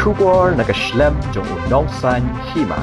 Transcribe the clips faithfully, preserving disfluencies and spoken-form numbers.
Khubor na ka shlem jong u Nongsaiñ Hima.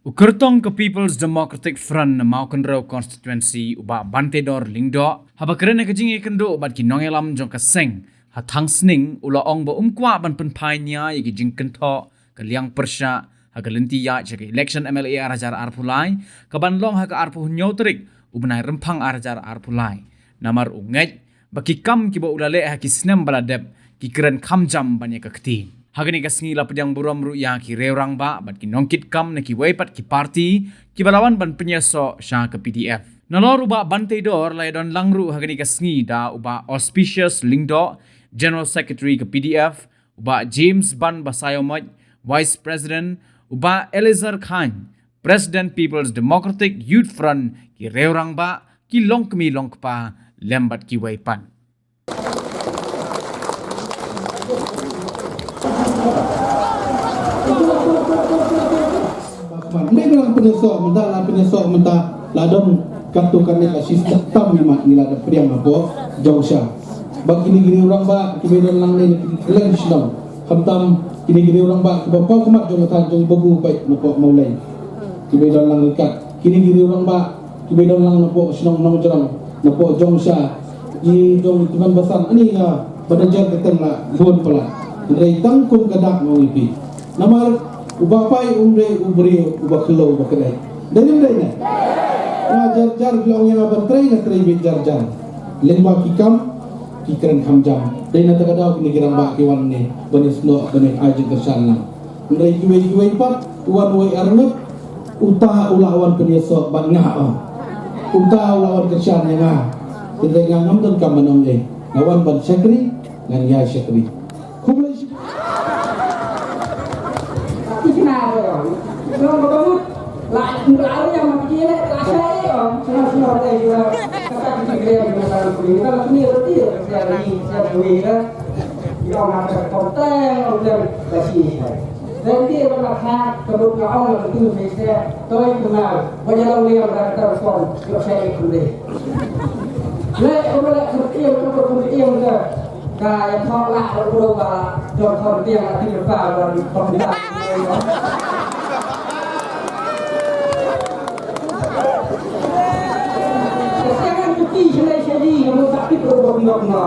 U kyrtong ka People's Democratic Front na Mawkynrew Constituency, u Bah Bantedor Lyngdoh, haba kren ha ka jingïakynduh bad ki nongïalam jong ka seng ha Thangsning, u la ong ba um kwah ban pynphai nia ïa ki jingkynthoh ka liang pyrshah ha ka lynti ïaid sha ka election M L A ar hajar arphew lai, ka ban long ha ka arphew hynñiew tarik u bnai Rymphang ar hajar arphew lai. Namar u ngeit ba ki kam kiba u la leh ha ki snem ba la dep ki kren kham jam ban ïa ka kti. Ha kane ka sngi la pdiang burom ruh ïa ki riew rangbah bad ki nongkitkam na kiwei pat ki parti kiba la wan ban pynïasoh sha ka P D F. Nalor u Bah Bantedor la ïadon lang ruh ha kane ka sngi da u Bah Auspicious Lyngdoh, General Secretary ka P D F, u Bah James Ban Basaiawmoit, Vice President, u Bah Eleazar Chyne, President People's Democratic Youth Front, ki riew rangbah, ki longkmie longkpa lem bad kiwei pat. Mynta la pynïasoh mynta, la pynïasoh mynta, la don katto katne ka system tam ngi ma ngi la da pdiang hapoh Jongsha. Ba kine ki riew rangbah kiba don lang ne ki leng shnong. Khamtam kine ki riew rangbah kiba paw khmat jong ka thaiñ jong Babu bad napoh Mawlai. Kiba don lang ryngkat kine ki riew rangbah kiba don lang napoh shnong Nongjrong, napoh Jongsha. Ki jong Tymmen Basan ani nga ba da jer ka teng la bun pala. Hynrei tang kum ka dak nga ong ïa phi. Namar u Bah Pai um dei u briew uba khlem ba kdai. Dei ne dei ne? Nga jar jar ki ong ïa nga ban trei nga trei beit jar jar. Lyngba ki kam ki kren kham jam. Dei na ta ka daw kine ki rangbah ki wan ne ban ïasnoh ban ïa ai jingkyrshan lang. Hynrei kiwei kiwei pat u wan uwei arngut, uta u la wan pynïasoh bad nga, oh. Uta u la wan kyrshan ïa nga. Hynrei nga ngam donkam ban ong ei. Nga wan ban shakri, ngan ïa shakri. Khublei shibun. Ikna ro. Ro ba mut. La la ro yang ma ki le la shai, oh. Sino sino dei juga. Kata ki kre ni ro ti ro ti ro. Ïa nga ka konteng ong lem ka shi. Renti ba la kha ka mut nga ong la tu me se toi kumar ba ya long liang ka ta respond yo se e kunde. Le ko le ko tiang ko ko tiang ka ka ya thok la ko ko ba don kon tiang la ti pa ba ko ta. Ka tiang tu ti se le se di ko ta ti ko ko no no.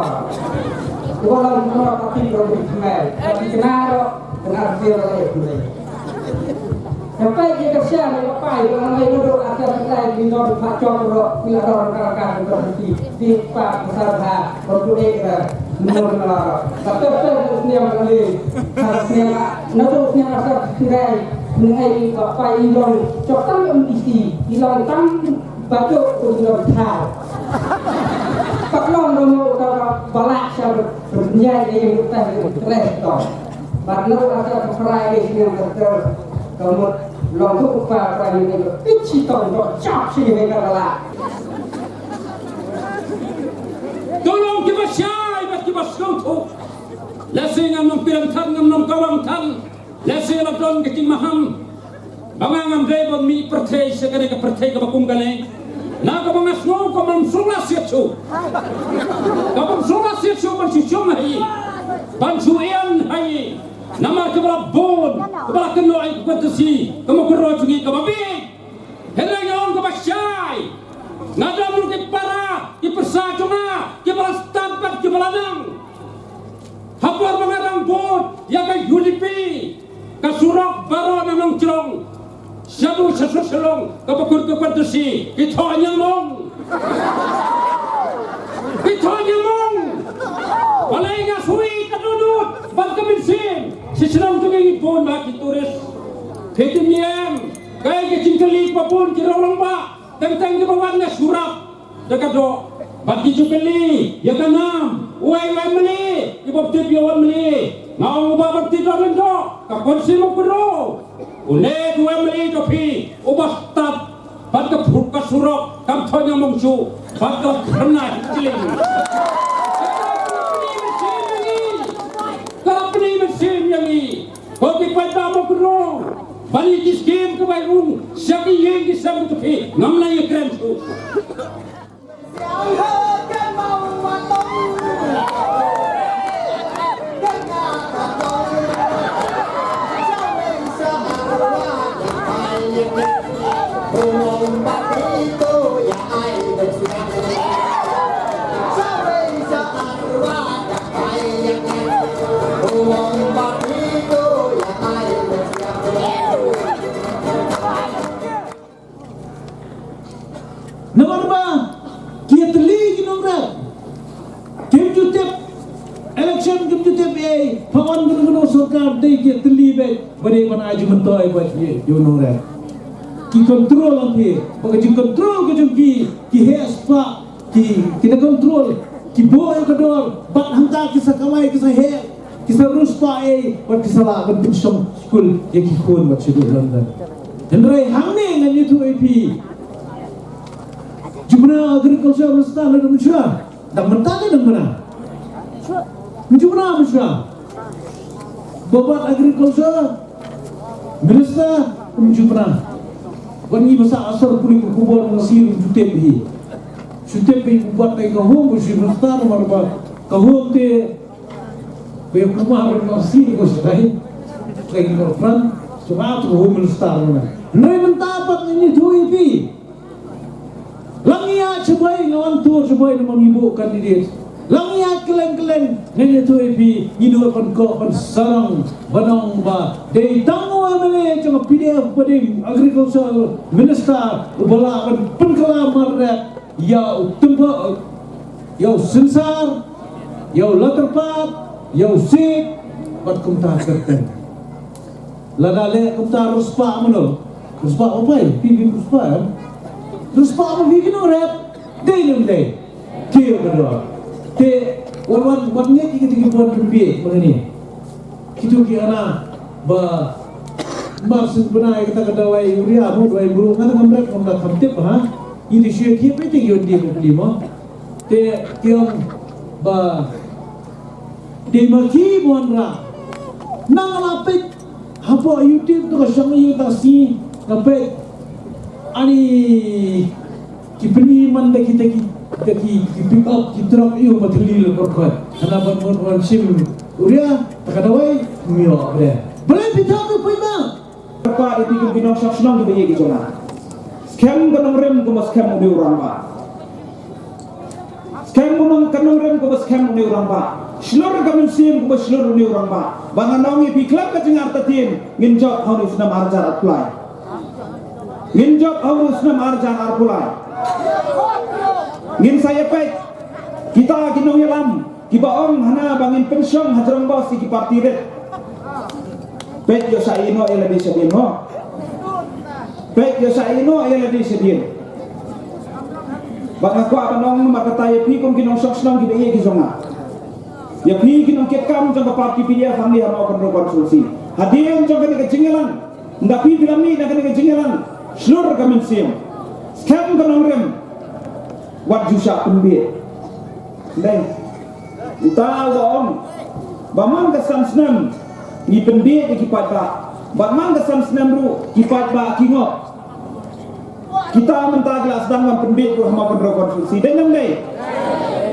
Ko la no ta ti ko ko mai. Ti na ro Kena bil eh pulai. Sampai kita siang eh papai orang lain duduk atas kita di dalam pacok duduk bila orang karakan duduk di di pak besar ha berpulai ke menurut melara. Tapi saya seniam kali. Seniam nado seniam asal kirai mengenai papai ilong cok tang M D C ilong tang batuk untuk thar. Paklong namo utara balak siapa bernyai yang utah yang terus tau. Bad nang ka ka prai ka sniang ka ter ka mut long tu ka prai ni ka pit shi tong dok chap shi ni ka la. To long kiba shai bad kiba sngewthuh. Lehse ngam nang pyrshang than ngam nang kawang than. Lehse la don ka jingmaham. Ba nga ngam dei ban mih pyrthei sha kane ka pyrthei kaba kum kane. Na kaba nga sngew ka ban sngewlah siat shuh. Ka ban sngewlah siat shuh ban shu shong ha i. Ban shu ïeng ha i. Namar kaba la bun, kaba la kynnoh ïa ka courtesy, ka mukro jong ngi kaba bieit. Hynrei nga ong kaba shai. Nga dang ruh ki para, ki pyrsa jong nga, kiba la stad bad kiba la nang. Ha por ba nga dang bud ïa ka U D P, ka surok baroh na Nongjrong shabu sha Shillong kaba kut ka courtesy, ki thoh ñiangmong. Ki thoh ñiangmong. Balei nga shu i ka dudut bad ka mynsiem. Sha shnong jong ngi bun bha ki tourist. Phi tip ne em, kaei ka jingkylli ba bun ki rangbah teng teng kiba wan na surok. Da ka doh bad ki ju kylli ïa ka nam uwei u M L A, ki bym tip ïa u M L A. Nga ong u Bah Bantedor Lyngdoh, ka constituency Mawkynrew. U leh u M L A jong phi uba stad bad ka phut ka surok kam thoh ñiangmong shuh bad ka khynnah jling. Ka pyni mynsiem ïa ngi. Ko ki paidbah Mawkynrew, ban ïa ki skim kiba rung sha ki ïing ki sem ki phi, ngam lah ïakren shuh. Namar ba ki ïatylli ki nongrep. Kim ju tip election, kim ju tip ei, pha wan kano kano sorkar, dei ki ïatylli beit ba dei ban ai jingmyntoi bad ïa u nongrep. Ki control lang ki, ba ka jingcontrol ka jong ki, ki heh spah, ki, ki da control, ki buh ïa ka dor, bad hangta ki sa kamai, ki sa heh, ki sa riewspah ei, bad ki sa lah ban pynshong skul ïa ki khun bad sha dei London. Hynrei hangne ngan ïathuh ïa phi. Jubna agriculture minister la dang mynshwa. Dang mynta ne dang mynna? Mynjubna mynshwa. Ba bat agriculture minister mynjubna. Wan ngi ba sah asar pule ka khubor nga sir mynjutep hi. Jutep hi u bat dei ka home, u minister namar ba ka home te Ba ïa kumar ban ong sih ko shai. Ka ïa ko pran. Shuwa tu home minister na. Hynrei mynta pat ngi ïathuh ïa phi. Lang ïa chibai nga wan tur chibai na ma ngi buh candidate. Lang ïa kylleng kylleng ngi ïathuh ïa phi. Ngi dei ban kok ban sarong ban ong ba dei tang u M L A jong P D F ba dei agriculture minister uba lah ban pynkylla mareh. Ïa u tympa, ïa u synsar, ïa u la tyrpad, ïa u siej, bad kumta kyrteng. Lada leh kumta riewspah mano? Riewspah ba phi, phi phi riewspah, eh? Riewspah ba phi ki nongrep, dei ne ym dei? Kiew ka dor. Te, wan wan, wan ngeit ïa kita ki bun pynbiej, ba kane. Kito ki ana, ba, mar syn bnai kata ka dawai urea, mo dawai mru, ngam da kham rep, ngam da kham tip, ha? Ngi dei shu ïa ki peit ïa ki wan dei mo. Te ki ong ba dei ma ki ba wanrah. Nang la peit hapoh YouTube to ka shong ïa ka si nga peit. Ani ki pyni man da ki, da ki, da ki, ki pick up, ki truck ïa u ma thylli la kor kor. Hana ban mon wan shim urea, ta ka dawai, mio bre. Balei phi thok ka pynma? Kyrpad ïa phi kum ki nongshong shnong kiba ïeit ki jong nga. Skhem ka nongrim kumba skhem une u rangbah. Skhem ka nong, ka nongrim kumba skhem une u rangbah. Shlur ka mynsiem kumba shlur une u rangbah. Ba ngan ong ïa phi khlem ka jingartatien ngin jop ha une u snem arhajar arphew lai. Ngin jop ha une u snem arhajar arphew lai. Ngin sa ïa peit kita ki nongïalam. Kiba ong hana ba ngin pynshong hajrong bos ïa ki party rit. Peit ïoh sa ïehnoh ïa lade shadien mo. Peit ïoh sa ïehnoh ïa lade shadien. Bad nga kwah ban ong namar kata ïa phi kum ki nongshong shnong kiba ïeit ki jong nga. Ïa phi ki nongkitkam jong ka party P D F hangne ha Mawkynrew constituency. Hadien jong kane ka jingïalang. Ynda phi phi la mih na kane ka jingïalang. Shlur ka mynsiem. Skhem ka nongrim. Wat ju shah pynbiej. Dei. Uta u ong ba man ka san snem ngi pynbiej ïa ki paidbah. Bad man ka san snem ruh ki paidbah ki ngop. Kita mynta ki la sdang ban pynbiej ruh ha Mawkynrew constituency. Dei ne ym dei?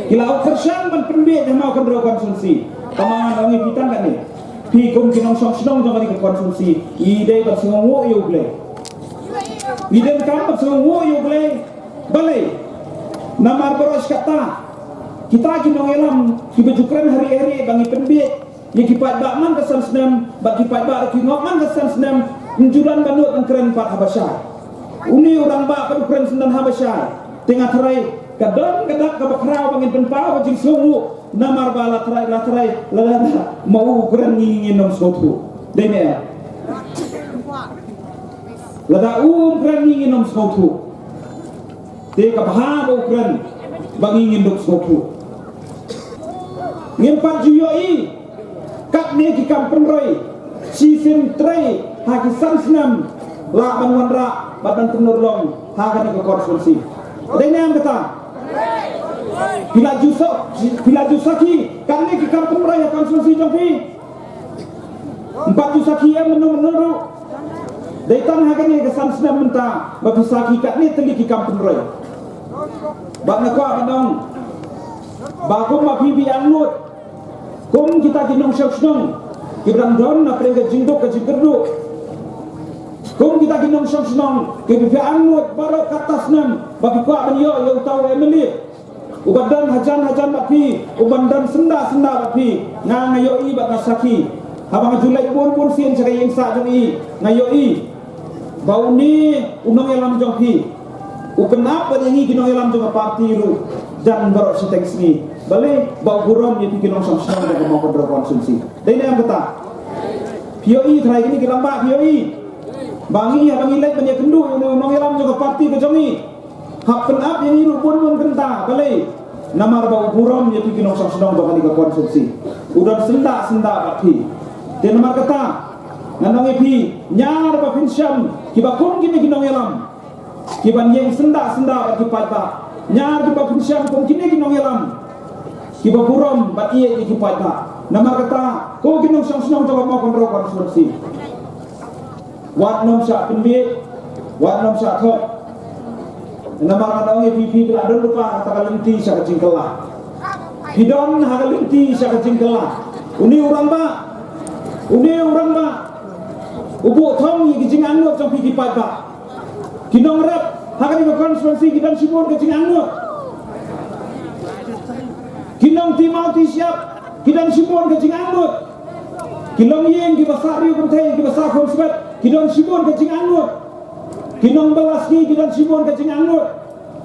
Ki la kyrshan ban pynbiej ha Mawkynrew constituency. Ka ma ngan ong ïa phi tang katne. Phi kum ki nongshong shnong jong kane ka constituency. Ngi dei ban sngewnguh ïa U Blei. Ngi dei ban sngewnguh ïa U Blei. Balei? Namar baroh shi katta kita ki nongïalam kiba ju kren ha ri ha ri ba ngi pynbiej ïa ki paidbah man ka san snem bad ki paidbah ruh ki ngop man ka san snem. Ym ju don ba nud ban kren pat haba shai. Une u rangbah pat u kren syndon haba shai. Te nga tharai ka don ka dak kaba khraw ba ngin pynpaw ka jingsngewnguh namar ba la tharai la tharai la la ma u kren ngi ngin ym sngewthuh. Dei ne em? Lada um kren ngi ngin ym sngewthuh. Te ka bha ba u kren ba ngi ngin dup sngewthuh. Ngim pat ju ïohi katne ki kam pynroi shisien trei ha ki san snem lah ban wanrah bad ban pynurlong ha kane ka constituency. Dei ne em kata? Phi la ju sa, phi la ju sakhi katne ki kam pynroi ha constituency jong phi. Ym pat ju sakhi ïa mynno mynno ruh. Dei tang ha kane ka san snem mynta ba phi sakhi katne tylli ki kam pynroi. Bad nga kwah ban ong ba kumba phi phi angnud kum kita ki nongshong shnong kiba dang don na pdeng ka jingduk ka jingkyrduh. Kum kita ki nongshong shnong, ki phi angnud baroh katta snem ba phi kwah ban ïoh ïa uta u M L A uban don hajan hajan bad phi, uban don syndah syndah bad phi, nga, nga ïohi bad nga sakhi. Haba nga ju leit bun bun sien sha ka ïing sah jong i, nga ïohi ba une u nongïalam jong phi u pynap bad ïa ngi ki nongïalam jong ka party ruh jan baroh shiteng sngi. Balei? Ba u burom ïa phi ki nongshong shnong jong ka Mawkynrew constituency. Dei ne em kata? Phi ïohi trai kine ki rangbah, phi ïohi ba ngi, haba ngi leit ban ïakynduh ïa une u nongïalam jong ka party ka jong ngi, hap pynap ïa ngi ruh bun bun kynta. Balei? Namar ba u burom ïa phi ki nongshong shnong jong kane ka constituency. U don syndah syndah bad phi. Te namar kata ngan ong ïa phi, ñiar ba phin shem kiba kum kine ki nongïalam kiban ïeng syndah syndah bad ki paidbah, ñiar kiba phin shem kum kine ki nongïalam kiba burom bad ïeit ïa ki paidbah. Namar kata, ko ki nongshong shnong jong ka Mawkynrew constituency, wat nym shah pynbiej, wat nym shah thok. Namar ngan ong ïa phi, phi la don lypa ha ka lynti sha ka jingkylla. Phi don ha ka lynti sha ka jingkylla. Une u rangbah, une u rangbah u buh thong ïa ki jingangnud jong phi ki paidbah. Ki nongrep ha kane ka constituency ki don shibun ka jingangnud. Ki nongti maw ti shyiap ki don shibun ka jingangnud. Ki longïing, kiba sah riew kynthei, kiba sah khun sbet, ki don shibun ka jingangnud. Ki nongbylla sngi ki don shibun ka jingangnud.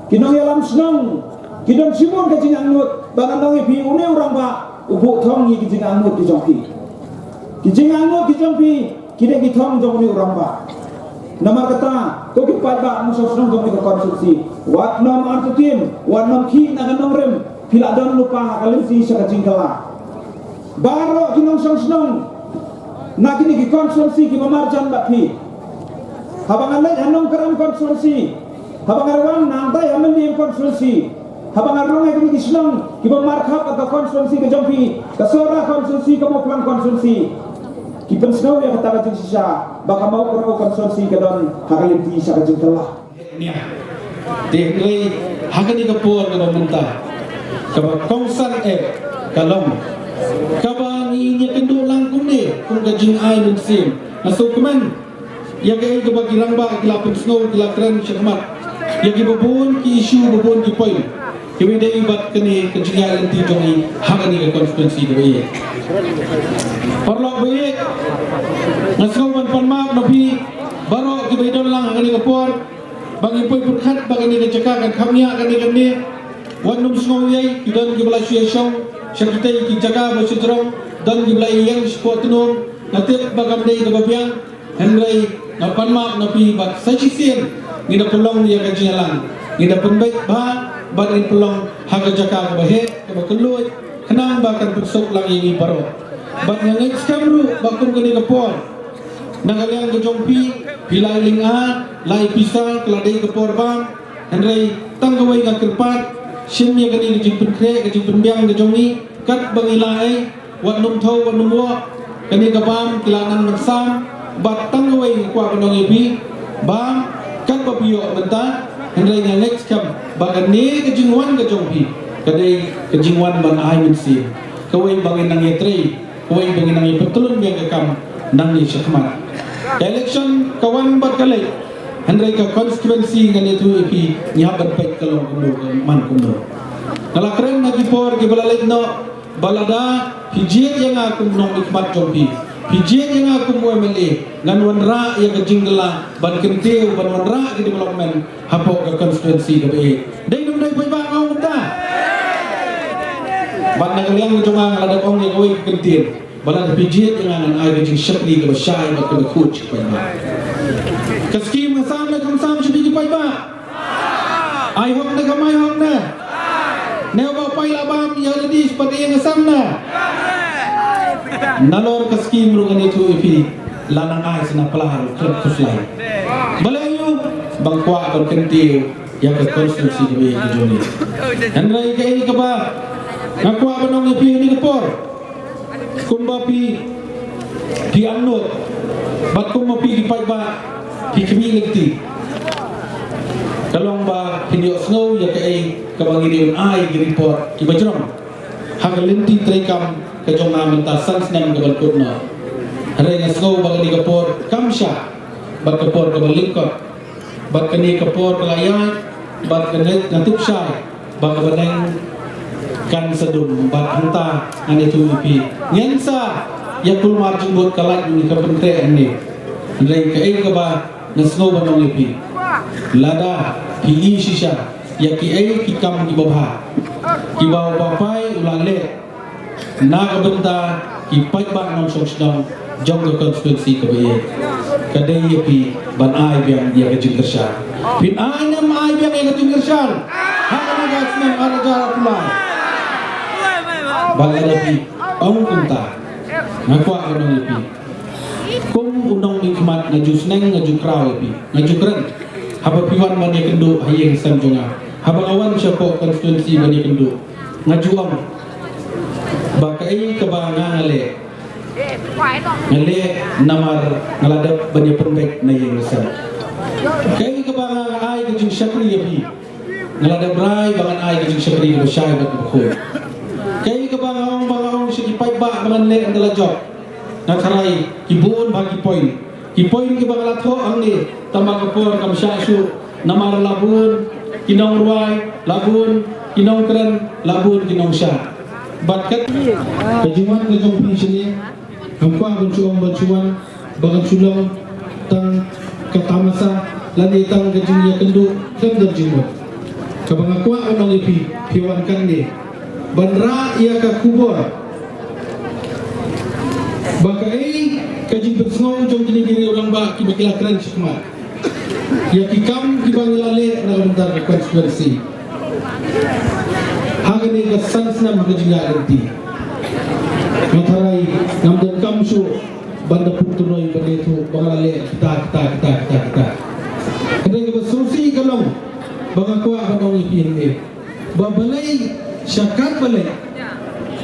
Ki nongïalam shnong ki don shibun ka jingangnud. Ba ngan ong ïa phi, une u rangbah u buh thong ïa ki jingangnud ki jong phi. Ki jingangnud ki jong phi ki dei ki thong jong une u rangbah. Namar kata, ko ki paidbah nongshong shnong jong une ka constituency, wat nym artatien, wat nym khih na ka nongrim. Phi la don lypa ha ka lynti sha ka jingkylla. Baroh ki nongshong shnong na kine ki constituency kiba marjan bad phi, haba nga leit ha Nongkrem constituency, haba nga wan nangtai ha Mylliem constituency, haba nga rung ha kine ki shnong kiba markhap bad ka constituency ka jong phi, ka Sohra constituency, ka Mawphlang constituency, ki pynsngew ïa kata ka jingshisha ba ka Mawkynrew constituency ka don ha ka lynti sha ka jingkylla. Te hynrei ha kane ka por kaba mynta, kaba kongsan eh ka long kaba ngi ïakynduh lang kumne kum ka jingai mynsiem. Nga sngewkmen ïa kaei kaba ki rangbah ki la pynsngew, ki la kren shakhmat ïa kiba bun ki issue, ba bun ki point kiba dei bad kane ka jingïaid lynti jong ngi ha kane ka constituency kaba ïeit. Paralok ba ïeit, nga sngew ban pan map na phi baroh kiba ïadon lang ha kane ka por. Ba ngi poi pyrkhat ba kane ka jaka kan kham ïa kane kane. Wat nym sngew ïa ki don kiba la shu ïa shong sha kitei ki jaka ba shu jrong, don kiba la ïeng shapoh tnum. Nga tip ba kam dei kaba biang, hynrei nga pan map na phi ba sa shisien ngi da pynlong ïa ka jingïalang, ngi da pynbeit bha ba ngin pynlong ha ka jaka kaba heh, kaba kylluid, khnang ba kan pynsuk lang ïa ngi baroh. Bad nga ngeit skhem ruh ba kum kane ka por, na ka liang ka jong phi, phi la ïa lynga, la ïa pisa, ka la dei ka por bam. Hynrei tang kawei nga kyrpad, shim ïa kane ka jingpynkhreh, ka jingpynbiang ka jong ngi, katba ngi la ei, wat nym thew, wat nym wah, kane ka bam ki la nang ban sam. Bad tang kawei nga kwah ban ong ïa phi, bam, katba phi ïoh mynta, hynrei nga ngeit skhem ba kane ka jingwan ka jong phi ka dei ka jingwan ban ai mynsiem, kawei ba ngin nang ïatrei, kawei ba ngin nang ïa pyntylun biang ka kam nangne shakhmat. Ka election ka wan bad ka leit, hynrei ka constituency ngan ïathuh ïa phi, ngi hap ban peit ka long kumno, ka man kumno. Nga la kren ha ki por kiba la leit noh ba lada phi jied ïa nga kum u nongmihkhmat jong phi, phi jied ïa nga kum u M L A, ngan wanrah ïa ka jingkylla ban kyntiew, ban wanrah ka development hapoh ka constituency kaba ïeit. Dei ne ym dei paidbah, nga ong mynta? Bad na ka liang ka jong nga, nga la dep ong ïa kawei ka kyntien ba lada phi jied ïa nga, ngan ai ka jingshakri kaba shai bad kaba khuid sha paidbah. Ka skim nga sam ne kam sam sha phi ki paidbah? Ai hok ne kam ai hok ne? Ne uba poi la bam ïa lade sha pat ïa nga sam ne? Nalor ka skim ruh ngan ïathuh ïa phi, la nang ai sa na pla ruh khlem khuslai. Balei? Ba nga kwah ban kyntiew ïa ka constituency kaba ïeit ka jong ngi. Hynrei kaei kaba nga kwah ban ong ïa phi ha kane ka por, kumba phi, phi angnud, bad kumba phi ki paidbah phi khmih lynti, ka long ba phin ïohsngew ïa kaei kaba ngi dei ban ai, ki report kiba jrong ha ka lynti treikam ka jong nga mynta san snem ka ban kut noh. Hynrei nga sngew ba kane ka por kam shah Bad ka por kaba lyngkot, bad kane ka por ka la ïaid, bad kane nga tip shai ba ka bneng kan sa dum. Bad hangta ngan ïathuh ïa phi, ngin sa ïa kulmar jingmut ka lait ngi ka pyntrei hangne. Hynrei kaei kaba nga sngew ban ong ïa phi, lada phi i shisha ïa kiei ki kam kiba bha kiba u Bah Pai u la leh na ka bynta ki paidbah nongshong shnong jong ka constituency kaba ïeit, ka dei ïa phi ban ai biang ïa ka jingkyrshan. Phin ai ne ym ai biang ïa ka jingkyrshan ha kane ka snem ar hajar arphew lai? Ba lada phi ong kumta, nga kwah ban ong ïa phi, kum u nongmihkhmat, nga ju sneng, nga ju khraw ïa phi, nga ju kren haba phi wan ban ïakynduh ha ïing ha sem jong nga. Haba nga wan shapoh constituency ban ïakynduh, nga ju ong ba kaei kaba nga, nga leh, nga leh namar nga la dep ban ïapynbeit na ïing na sem. Kaei kaba nga, nga ai ka jingshakri ïa phi, nga la dep rai ba ngan ai ka jingshakri kaba shai bad kaba khuid. Kaei kaba nga ong, ba nga ong sha ki paidbah ba ngan leh ynda la jop, nga tharai ki bun bha ki point. Ki point kiba nga la thoh hangne, tangba ka por kam shah shuh, namar la bun ki nongrwai, la bun ki nongkren, la bun ki nongshah. Bad kat ka jingwan ka jong phi shane, ngam kwah ban shu ong ban shu wan ba kan shu long tang ka tamasa lane tang ka jingïakynduh khlem don jingmut. Kaba nga kwah ban ong ïa phi, phi wan kane ban rah ïa ka khubor ba kaei ka jingpynsngew jong kine ki riew rangbah kiba ki la kren shakhmat ïa ki kam kiba ngi la leh na ka bynta ka constituency ha kane ka san snem ha ka jingïaid lynti. Nga tharai ngam donkam shuh ban da pynthut roi ban da ïathuh ba nga la leh kita, kita, kita, kita, kita. Hynrei kaba sngewsih ka long ba nga kwah ban ong ïa phi hangne ba balei sha katba leit,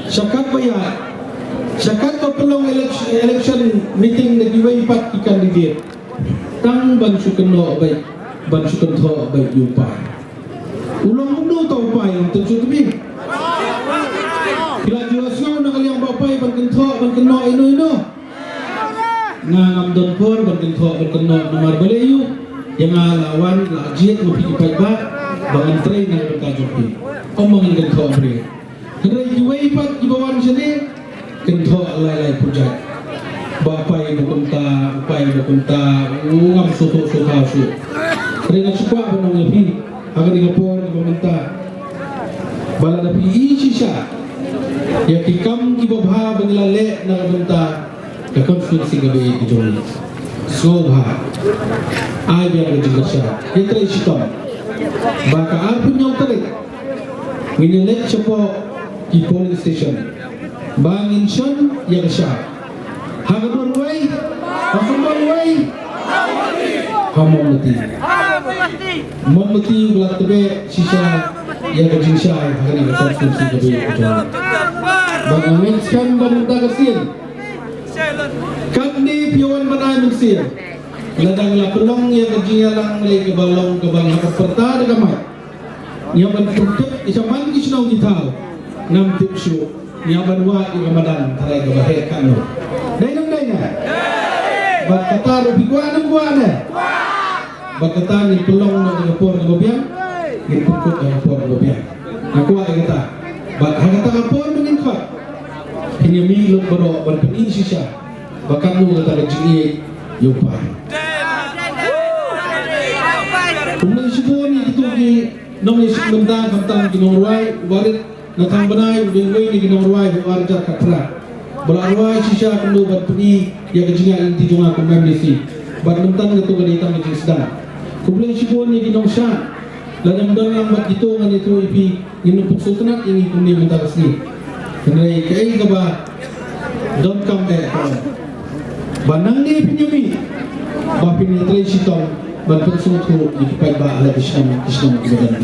sha katba ïaid, sha katba pynlong elec-, election meeting na kiwei pat ki candidate, tang ban shu kynnoh beit, ban shu kynthoh beit ïa u Pai. U long kumno uta u Pai, ong tang shu tbit. Phi la ju ïohsngew na ka liang ba u Pai ban kynthoh, ban kynnoh ino ino? Nga ngam don por ban kynthoh ban kynnoh namar balei ïa u? Ïa nga la wan la jied ma phi ki paidbah ba ngan trei na ka bynta jong phi. Ym ba ngan kynthoh briew. Hynrei kiwei pat kiba wan shane kynthoh lai lai pyrjat. Ba Pai ba kumta, Pai ba kumta, u ngam sngewthuh sngewthuh shuh. Hynrei nga shu kwah ban ong ïa phi ha kane ka por kaba mynta ba lada phi i shisha ïa ki kam kiba bha ba ngi la leh na ka bynta ka constituency kaba ïeit ka jong ngi, sngewbha ai biang ka jingkyrshan. Ïatrei shitom ba ka arphew hynñiew tarik ngin ïaleit shapoh ki polling station ba ngin shon ïa ka shai ha ka dur wei, ha ka symbol wei, ha mombati. Mombati u la tbeh shisha ïa ka jingshai ha kane ka constituency kaba ïeit ka jong ngi. Ba nga ngeit skhem ba mynta ka sien, katne phi wan ban ai mynsiem, lada ngi la pynlong ïa ka jingïalang lei kaba long kaba nga hap pyrta da ka mic, ngi hap ban pyntip ïa shaman ki shnong ki thaw, ngam tip shuh ngi hap ban wad ïa ka madan tharai kaba heh katno. Dei nang dei na? Bad kata ruh phi kwah nang kwah ne? Bad kata ngin pynlong na ka por kaba biang, ngin pynkut na ka por kaba biang. Nga kwah ïa kata. Bad ha kata ka por ba ngin khot, phin ïa mih lut baroh ban pyni shisha ba katno kata ka jingïeit ïa u Pai. Khublei shibun ïa kito ki nongïashim bynta khamtam ki nongrwai, u barit na Thangbnai u dei uwei na ki nongrwai ha u ar hajar khatphra ba la rwai shisha kumno ban pyni ïa ka jingïaid lynti jong nga kum M D C. Bad mynta kato ka dei tang ka jingsdang. Khublei shibun ïa ki nongshad. Lada ym don lang bad kito ngan ïathuh ïa phi, ngin ym pynsngewtynnat ïa ngi kumne mynta ka sngi. Hynrei kaei kaba donkam eh ka long ba nangne phin ïa mih ba phin ïatrei shitom ban pynsngewthuh ïa ki paidbah ha la ki shnong ki shnong kiba don.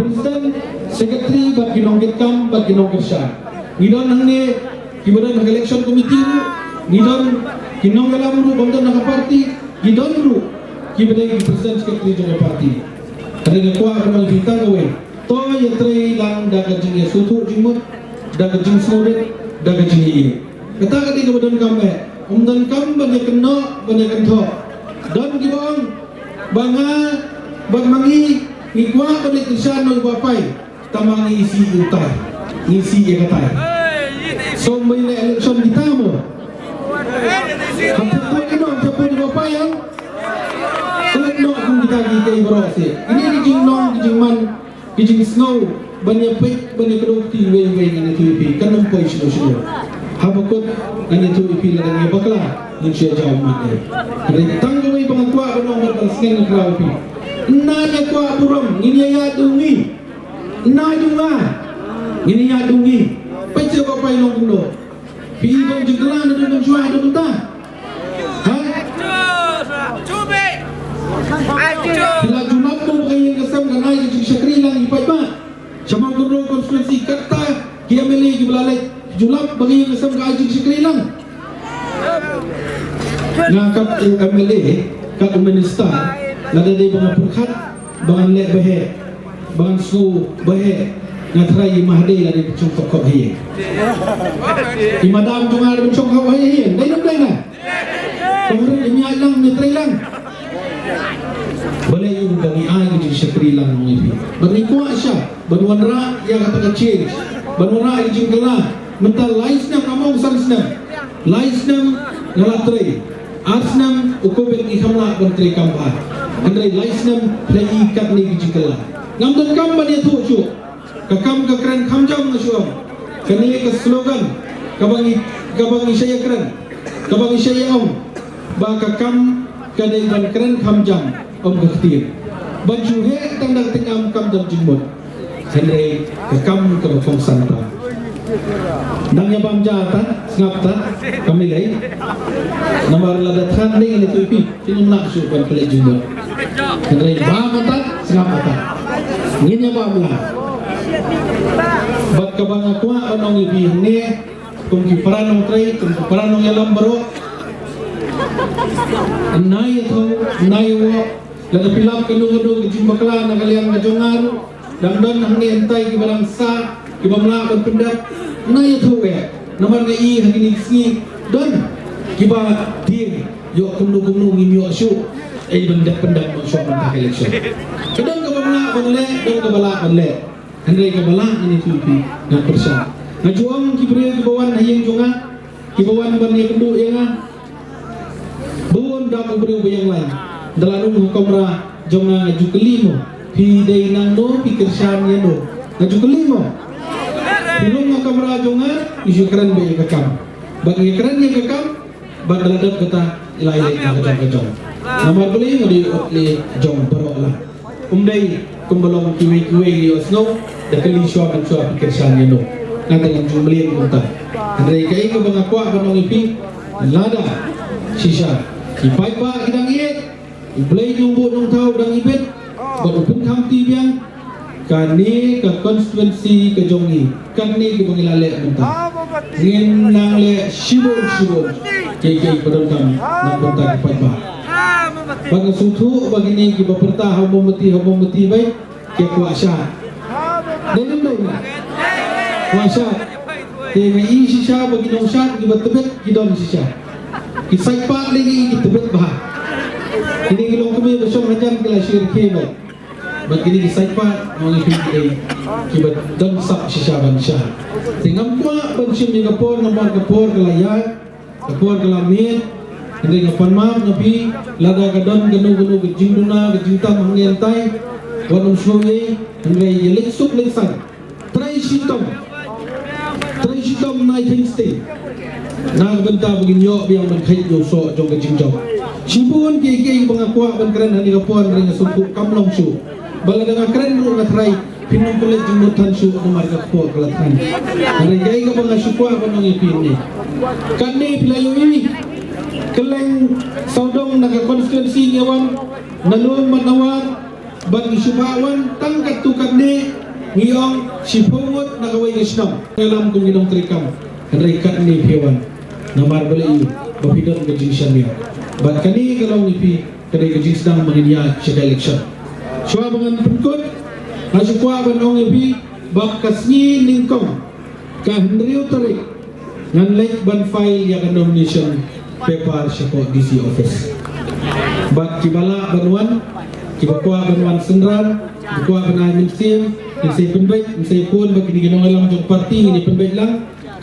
President, secretary bad ki nongkitkam bad ki nongkyrshan, ngi don hangne kiba don ha ka election committee ruh, ngi don ki nongïalam ruh bym don ha ka party, ngi don ruh kiba dei ki president secretary jong ka party. Hynrei nga kwah ban ong ïa phi tang kawei, to ïatrei lang da ka jingïasngewthuh jingmut, da ka jingsngewrit, da ka jingïeit. Kata ka dei kaba donkam eh. Ym donkam ban ïakynnoh ban ïakynthoh. Don kiba ong ba nga bad ma ngi ngi kwah ban leit kyrshan noh ïa u Bah Pai. Tangba ngi isih ïa utai, ngi isih ïa katai. So ym leh election kita mo. Hap tep vote ïa u, hap tep vote ïa u Bah Pai ïa. Klet noh kum kita kiei kiei baroh seh. Kine ki jinglong ki jingman, ki jingsngew ban ïa peit ban ïa kdew kti iwei iwei. Ngan ïathuh ïa phi, kan ym poi shano shano. Haba kut ngan ïathuh ïa phi lada ngi bakla ngin shu ïa jaw ummat eh. Hynrei tang kawei ba nga kwah ban ong bad ban sneng na khraw ïa phi. Ynda ngi kwah burom ngin ïa ïaid da u ngi. Ynda jong nga ngin ïa ïaid da u ngi. Peit seh u Bah Pai long kumno. Phi i ban jingkylla naduh mynshuwa haduh mynta? Ha? Phi la julap mo ba ka ïing ka sem kan ai ka jingshakri lang ïa ki paidbah? Sha Mawkynrew constituency kata ki M L A kiba la leit, phi julap ba ka ïing ka sem ka ai jingshakri lang? Nga kat u M L A, kat u minister, lada dei ba nga pyrkhat ba ngan leh ba heh, ba ngan sngew ba heh, nga tharai i Mahadei la dei ban shong khop khop ha ïing. I madam jong nga la dei ban shong khop ha ïing. Dei ne ym dei na? Kong rit im ïaid lang, ym ïatrei lang. Balei? Ïa u ba ngi ai ka jingshakri lang ïa phi. Bad ngi kwah shisha ban wanrah ïa kata ka change, ban wanrah ïa ka jingkylla. Mynta lai snem, nga mut san snem. Lai snem nga la trei. Ar snem u Covid ngi kham lah ban trei kam bha. Hynrei lai snem phi la i katne ka jingkylla. Ngam donkam ban ïathuh shuh. Ka kam ka kren kham jam nga shu ong. Kane ka slogan kaba ngi, kaba ngi shah ïakren, kaba ngi shah ïaong, ba ka kam ka dei ban kren kham jam, ym ka ktien. Ban shu heh tang da ka tyngam kam don jingmut. Hynrei ka kam kaba kongsan tam. Nang ïa bam ja ta, sngap ta, kam lei lei. Namar lada than dei ngan ïathuh ïa phi. Phin ym lah shuh ban pynleit jingmut. Hynrei bam mynta, sngap mynta. Ngin ïa bam lang. Bad kaba nga kwah ban ong ïa phi hangne, kum ki para nongtrei, kum ki para nongïalam baroh. Ynda ïathuh, ynda ïawoh, lada phi lap kano kano ka jingbakla na ka liang ka jong nga ruh. Dang don hangne hangtai kiba dang sah, kiba ym lah ban pyndep. Nga ïathuh eh, namar nga i ha kine ki sngi don kiba tieng, ïoh kumno kumno ngim ïoh shuh ei ban dep pyndep ban shong mynta ka election. Ka don kaba ym lah ban leh, don kaba lah ban leh. Hynrei kaba lah ngan ïathuh ïa phi, ngan pyrshang. Nga ju ong ki briew kiba wan ha ïing jong nga, kiba wan ban ïakynduh ïa nga. Bun dang u briew ba ïeng lain. Da la rung ha kamra jong nga, nga ju kylli mo, phi dei nangno, phi kyrshan ïano? Nga ju kylli mo. Phi rung ha kamra jong nga, ngi shu kren beit ïa ka kam. Bad ngi kren ïa ka kam, bad da la dep kata, i la ïaleit na ka jong ka jong. Namar balei? Nga dei u ot leh jong baroh lah. Um dei kumba long kiwei kiwei, ïohsngew da kylli shuwa ban shuwa, phi kyrshan ïano. Nga te ngan ju mlien kumta. Hynrei kaei kaba nga kwah ban ong ïa phi, lada shisha ki paidbah ki dang ïeit, U Blei Nongbuh Nongthaw u dang ibit bad u pynkhamti biang, kane ka constituency ka jong ngi, kane kaba ngi la leh mynta, ngin nang leh shibun shibun kiei kiei ba donkam na ka bynta ki paidbah. Bad nga sngewthuh ba kine kiba pyrta ha u mombati, ha u mombati, bai ki kwah shad. Dei ne ym dei? Kwah shad. Te nga i shisha ba ki nongshad kiba tbit ki don shisha. Ki sait paid lei ki tbit bha. Kine ki longkmie ba shong hajan ki la shirkhie bha. Bad kine ki sait paid, nga ong ïa phi, ki dei kiba don sap shisha ban shad. Te ngam kwah ban shim ïa ka por namar ka por ka la ïaid. Ka por ka la miet, hynrei nga pan map na phi, lada ka don kano kano ka jingduna, ka jingtam hangne hangtai, wat nym sngew ei, hynrei ïa leit suk leit saiñ. Trei shitom. Trei shitom na i theiñ sting. Na ka bynta ba ngin ïoh biang ban kheit ïa u soh jong ka jingjop. Shibun kiei kiei ba nga kwah ban kren ha kane ka por, hynrei nga sngewthuh kam long shuh. Ba lada nga kren ruh nga tharai phin ym pynleit jingmut than shuh namar ka kpoh ka la than. Hynrei kaei kaba nga shu kwah ban ong ïa phi ne, katne phi la ïohi, kylleng sawdong na ka constituency ngi wan na lum bad na wad, bad ngi shu phah wan tang katto katne, ngi ong shiphew ngut na kawei ka shnong. Ngi lam kum ngi nongtrei kam. Hynrei katne phi wan namar balei? Ba phi don ka jingshaniah. Bad kane ka long ïa phi, ka dei ka jingsdang ba ngin ïaid sha ka election. Shuwa ba ngan pynkut, nga shu kwah ban ong ïa phi ba ka sngi nyngkong, ka hynriew tarik, ngan leit ban file ïa ka nomination paper shapoh D C office. Bad kiba lah ban wan, kiba kwah ban wan synran, kiba kwah ban ai mynsiem, ngin sa pynbeit, ngin sa pun bad kine ki nongïalam jong party, ngin pynbeit lang,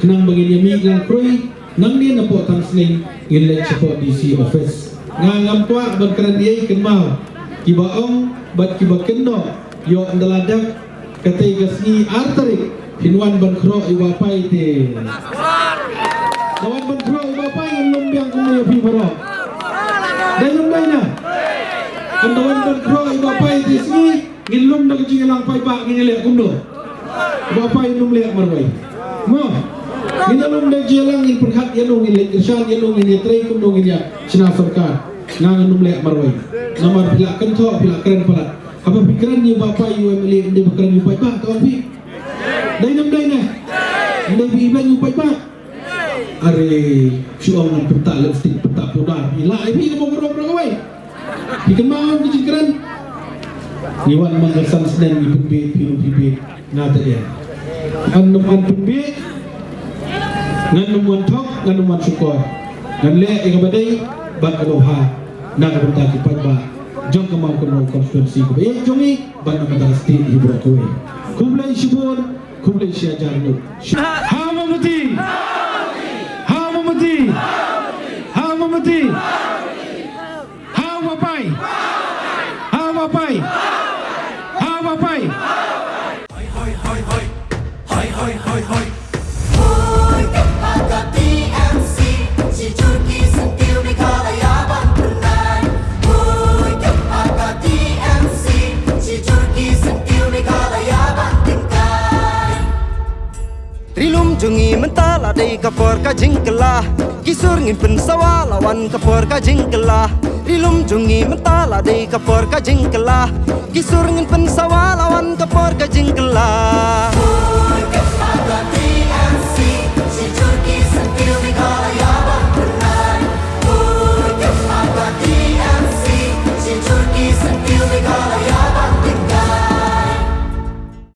khnang ba ngin ïa mih lang kroi, nangne napoh Thangsning ngin leit shapoh D C office. Nga ngam kwah ban kren ei ei, kynmaw, kiba ong bad kiba kynnoh, ïoh ynda la dep katei ka sngi ar tarik, phin wan ban khroh ïa u Bah Pai te. Da wan ban khroh ïa u Bah Pai, ngin lum biang kumno ïa phi baroh? Dei ne ym dei? Kan da wan ban khroh ïa u Bah Pai te sngi, ngin lum da ka jingïalang paidbah, ngin ïaleh kumno? U Bah Pai un ym leh marwei. Mo. Ngin ïa lum da ka jingïalang, ngin pyrkhat ïa no, ngin leit kyrshan ïa no, ngin ïatrei kumno, ngin ïa shna sorkar. Nga ngan ym leh marwei. Namar phi la kynthoh, phi la kren palat. Haba phi kren ïa u Bah Pai, ïa u M L A, ym dei ba kren ïa u paidbah, to ong phi. Dei ne ym dei ne? Ym dei ba ïa u paidbah. Are, shu ong ngan pynta lipstick, pynta powder. Ïa la ïa phi ka bong rong rong wei. Phi kynmaw ka jingkren. Ngi wan man ka san snem ngi pynbieit, phi ruh phi bieit. Nga te ïa. Ngan ym an pynbieit. Ngan ym wan thok, ngan ym wan shukor. Ngan leh ïa kaba dei bad kaba bha na ka bynta ki paidbah jong ka Mawkynrew constituency kaba ïeit jong ngi bad na ka bynta ka state hi baroh kawei. Khublei shibun, khublei shihajar nguh. Ha Mamati! Ha Mamati! Ha Mamati! Ha u Bah Pai! Ha u Bah Pai! Ha u Bah Pai! Hoi, hoi, hoi, hoi. Hoi, hoi, hoi, hoi. Hoi, kempa ka T M C, shi jur ki syntiew Meghalaya ban pynlait. Hoi, kempa ka T M C, shi jur ki syntiew Meghalaya ban tyngkai. Ri lum jong ngi mynta la dei ka por ka jingkylla. Ki sur ngin pynsawa la wan ka por ka jingkylla. Ri lum jong ngi mynta la dei ka por ka jingkylla. Ki sur ngin pynsawa la wan ka por ka jingkylla.